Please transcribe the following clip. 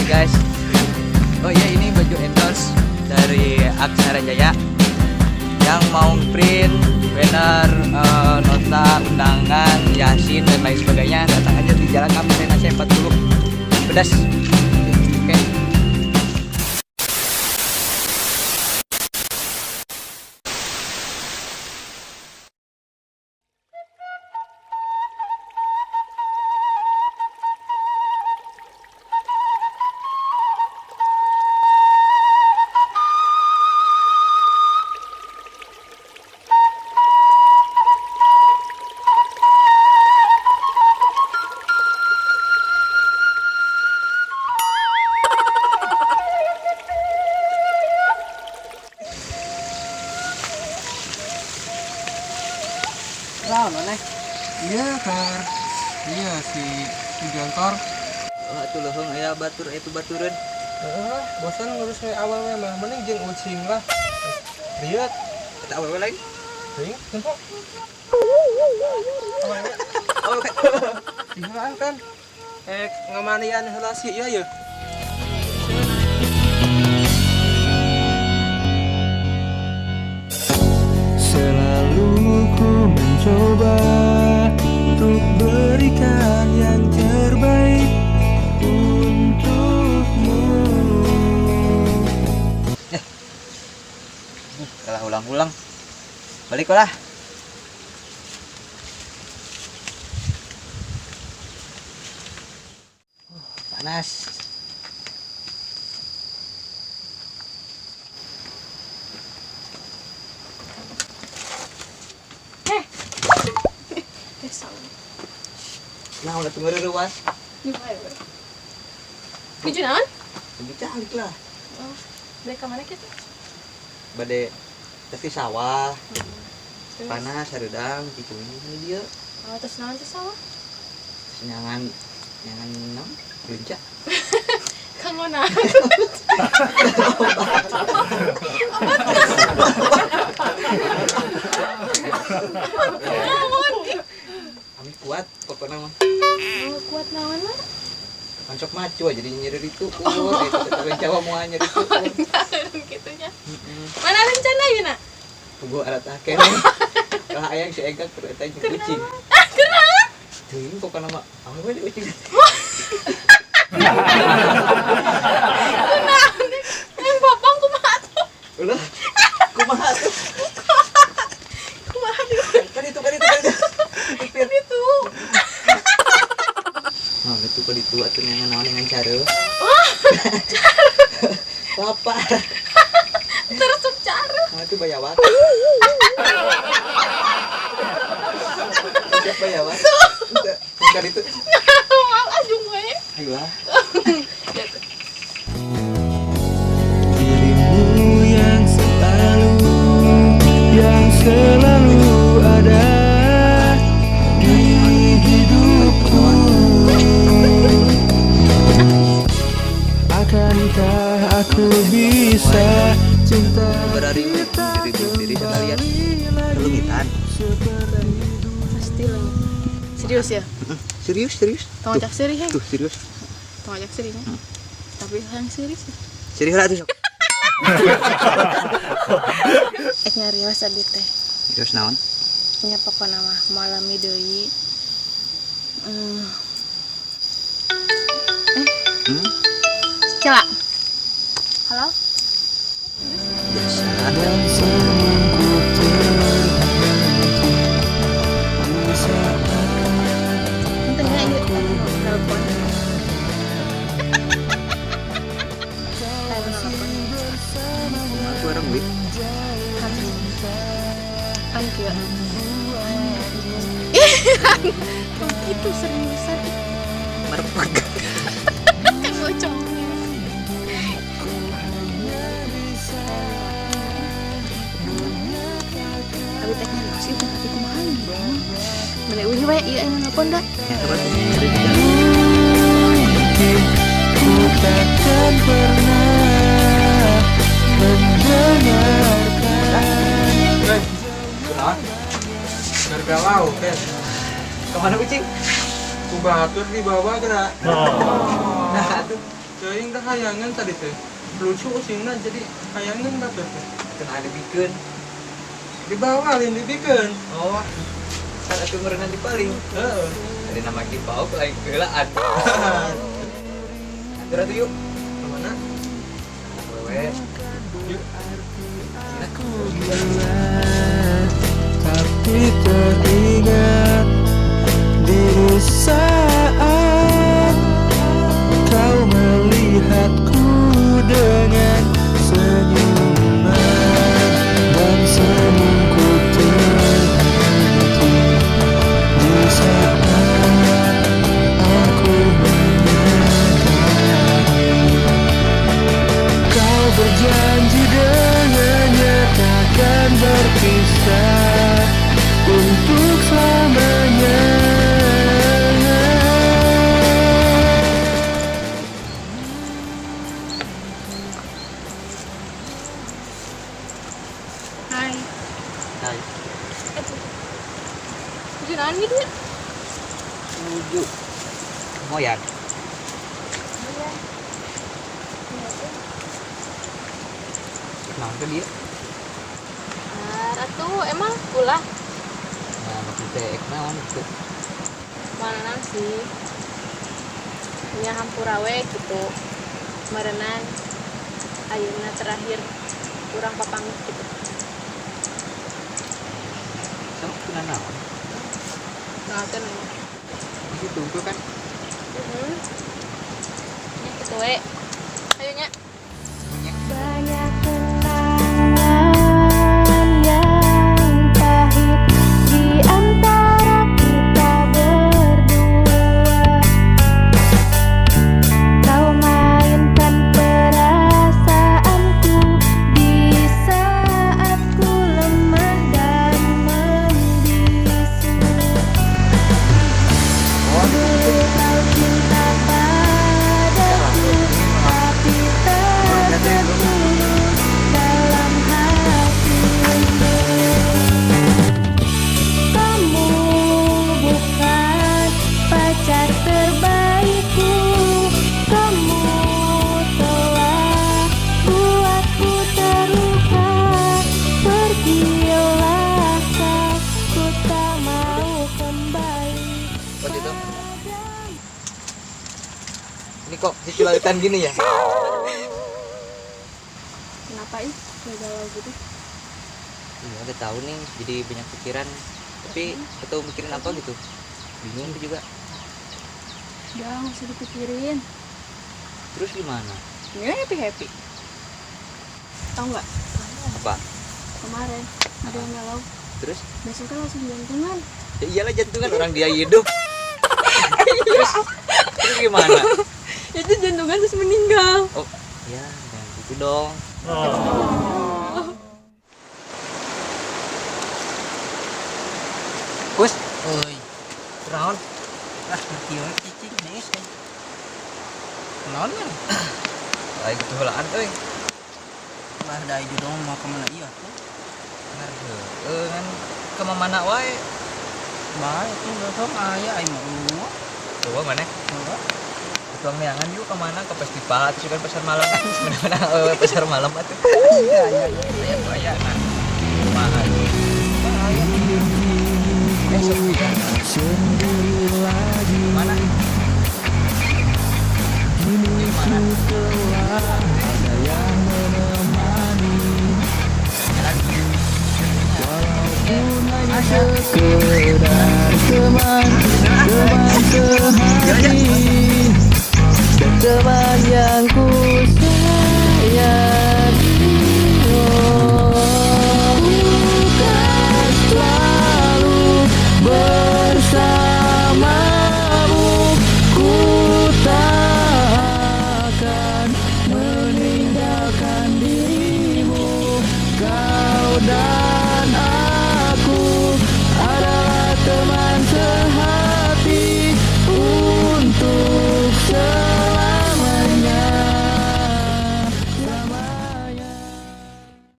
Guys. Oh iya, ini baju endorse dari Aksara Jaya yang mau print banner, nota, undangan, yasin, dan lain sebagainya, datang aja di Jalan Kapten AC 40 Pedas. Oke. Nah, mana? Iya, Kar. Iya, si Jontor. Oh, atuh leuheung aya batur itu batureun. Heeh, bosan ngurus we awewe mah, mending jeung ucing lah. Lihat, Eta awewe lain. teuing, tempo. Awewe, Awewe. dihelaan kan. Ngamanian heula si ieu ye. Selalu ku mencoba untuk berikan yang terbaik untukmu. Kalah ulang-ulang. Balik lah. Panas. Eh, salah. Nah, udah tunggu ruas. Di mana ya? Nuju naon? Lebih calik lah. Oh, balik ke mana kita? Bade tapi sawah, Terus? Panas, hareudang gitu ini dia. Oh, terus naon teh sawah? Terus nyangan nyangan naon? Kelinca. Kanggo naon? Kami kuat pokoknya mah. Oh, kuat naon mah? Mancok macu aja jadi nyeri itu. Oh, gitu. Kelinca mah mau nyeri itu. Gitu nya. Mana rencana ieu na? Tunggu arat akeh. Kalau ayang si Ega keur eta jeung kucing. Ah, kunaon? Teuing pokokna mah awewe di kucing. Kunaon? Yang babang kumaha tuh? Ulah. Kumaha tuh? Kumaha tuh? Kan itu kan itu kan itu. Kan itu. Nah, itu kan itu atuh nyangan naon dengan cara. Lapar. Terus cara. Nah, itu bayawak. Siapa bayawak? Bukan itu. Mau ajung we. Ayolah. Dirimu yang selalu ada di hidupku. Akankah aku bisa cinta Berari diri diri sekalian. Kelengitan. Pasti lah. Serius ya? Serius, serius. Tong ajak serius ya? Tuh, serius. Tong ajak serius ya? Tapi yang serius ya? Serius lah tuh. Ek nyarios abi teh. Serius naon? Nya pokona mah malami deui. Hmm? Cela. Halo? Biasa. dan semangkuk terhenti di saat Punten nya ieu telepon. Saya telepon. Aku orang duit. Kan kieu. Ih, gitu seriusan. Merpek. Kan bocong. Abi teh nyarios ieu teh tapi kumaha nya? Bade euy we ieu anu nelpon da. Ya, terus serius juga. Mungkin ku takkan pernah mendengarkan. Weh, Kunaon? gar galau, Ken. Kemana kucing? Ku batur di bawah geura. Nah, tuh. Teuing dah hayangan tadi teh. Lucu usingna jadi hayangan batur teh. Kena dibikeun. Dibawa lain dibikeun. Oh. Kan atuh meureunan di paling. Heeh. Ada nama di pauk lain keulaan. Atur atuh yuk. Kemana? Wewe. Yuk. Tapi teringat di saat kau melihatku dengan senyuman dan senyumku terhenti di saat aku menyadari kau berjanji dengannya takkan berpisah untuk selamanya. Hai. Hai. Aduh. Tujuan gitu ya? Menuju Moyan. Iya. Nah, itu dia. Nah, atuh emang ulah Nah, maksudnya ek naon gitu. mana sih? Nya hampura we gitu. Merenan ayeuna terakhir kurang papanggih gitu. Sama kuna naon? Nah, teh nanya. Di situ tuh kan. Heeh. Nya kitu we. Ayo nya. Banyak kenangan yang pahit di antara kita berdua. Kau mainkan perasaanku di saat ku lemah dan membisu. Dulu kau cinta padaku, tapi tak setulus dalam hatimu. Kamu bukan pacar terbaikku. Kamu telah buatku terluka. Pergilah kau, ku tak mau kembali. Waktu itu. Ini kok sisi lautan gini ya? Kenapa ih kayak galau gitu? Iya, udah tahu nih, jadi banyak pikiran. Tapi atau mikirin apa gitu? Bingung juga. Udah, nggak usah dipikirin. Terus gimana? Ini happy happy. Tahu nggak? Apa? Kemarin ada yang galau. Terus? Besoknya langsung jantungan. Ya iyalah jantungan orang dia hidup. Terus, terus gimana? Itu jantungan terus meninggal. Oh, ya jangan gitu dong. Kus, Oi, kunaon? lah kieu cicing geus kan. Kunaon kan? Lain gitu heulaan euy. Lah da jodoh mau ka mana ieu atuh? Ngar heueuh ngan ka mana wae. Bae atuh gosong aya aing mah eueuh. Coba mana? Heueuh. Tuang neangan yuk ke mana ke festival atau kan pasar malam kan mana pasar malam atuh. Iya iya iya. Aya tuh aya nah. Kumaha? Bahaya. Sok ya. Sendiri lagi Mana? kini Yuk mana? ku telah ada yang menemani Jalan. walaupun hanya sekedar teman, teman sehati dan teman